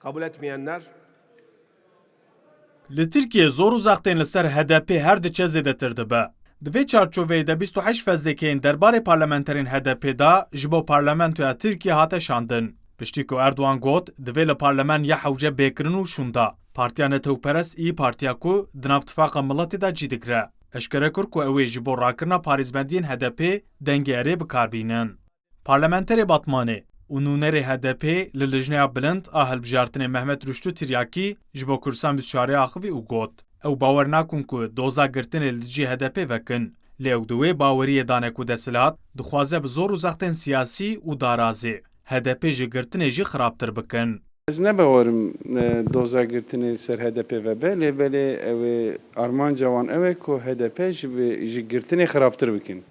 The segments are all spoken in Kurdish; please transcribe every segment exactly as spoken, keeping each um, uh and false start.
Kabul etmeyenler Li Tirkiyê zor û zextên li ser H D P her diçe zêdetir dibe. Di vê çarçoveyê de bîst û heşt fezlekeyên derbarê parlamenterên H D P de ji bo parlamentoya Tirkiyê hate şandin. Piştî ku Erdogan got, divê li parlemen ya hewce bêkirin û şûnda. Partiya netewperest İYİ Partiya ku di nav Tifaqa Miletê de cî digire, eşkere kir ku ew ê ji bo rakirina parêzbendiyên H D P dengê erê bi kar bînin. Parlamenterê Batmanê û nûnerê H D P li Lijneya Bilind a Hilbijartinê Mehmet Ruştû Tiryakî ji bo Kurdistan bîst û çar axivî û got, ew bawer nakin ku doza girtinê li dijî H D P vekin, lê ew di wê baweriyê de ne ku desthilat dixwaze bi zor û zextên siyasî û darazê H D P ji girtinê jî xirabtir bikin. Ez ne bawerim, e, doza girtinê li ser H D P vebe, lê belê ew ê armanca wan ew e ku H D P ji bi-, ji girtinê xirabtir bikin.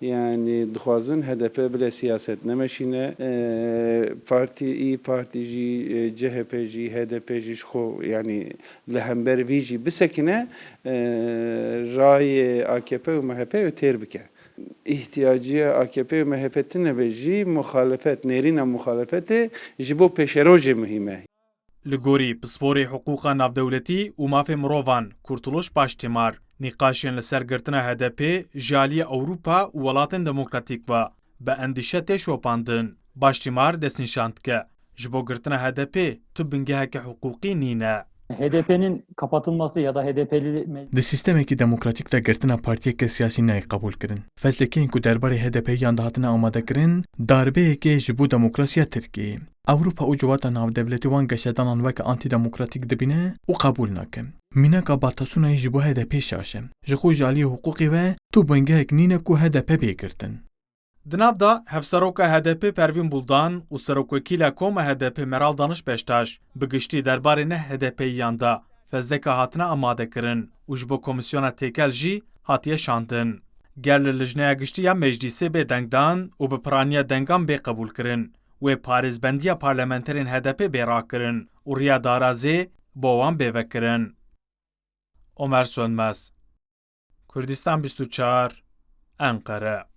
Yani dixwazin H D P bile siyaset nemeşîne. E, partî, İYİ Partî jî, e, C H P jî, H D P jî ji xwe, yani li hember vî jî bisekine, e, rayê A K P û M H P wê têr bike. Îhtiyaciya A K P û M H P tune be jî muxalefet, nêrîna muxalefetê ji bo pêşerojê muhîm e. Li gorî pisporê hiqûqa navdewletî û mafê mirovan Kurtuluş Baştimar, nîqaşên li ser girtina H D P ji aliyê Ewropa û welatên demokratîk ve bi endîşe tê şopandin. Baştimar destnîşan dike, ji bo girtina H D P tu bingeheke hiqûqî nîne. H D P'nin kapatılması ya da H D P'li me- Di sîstemekî demokratîk de girtina partiyeke siyasî nayê qebûlkirin. Fezlekeyên ku derbarê H D P'yan dihatine amadekirin, darbeyekê ji bo demokrasiya Tirkiyeyê. Ewropa û civata navdewletî wan geşedanan weke antîdemokratîk dibîne û qebûl nake. Mînaka Batasûnayê ji bo H D P şaş e. Ji xwe ji aliyê hiqûqê ve tu bingehek nîne ku H D P bê girtin. Di nav de Hevseroka H D P Pervîn Buldan û Serokwekîla Koma H D P Meral Daniş Beştaş bi giştî derbarê neh H D P'yiyan de fezleke hatine amade kirin û ji bo Komîsyona Têkel jî hatiye şandin. Ger li Lijneya Giştî ya Meclîsê bê dengdan û bi piraniya dengan bê qebûlkirin, wê parêzbendiya parlamenterên H D P bê rakirin û riya darazê bo wan bê vekirin. Omer Sönmez, Kurdistan bîst û çar, Enqere.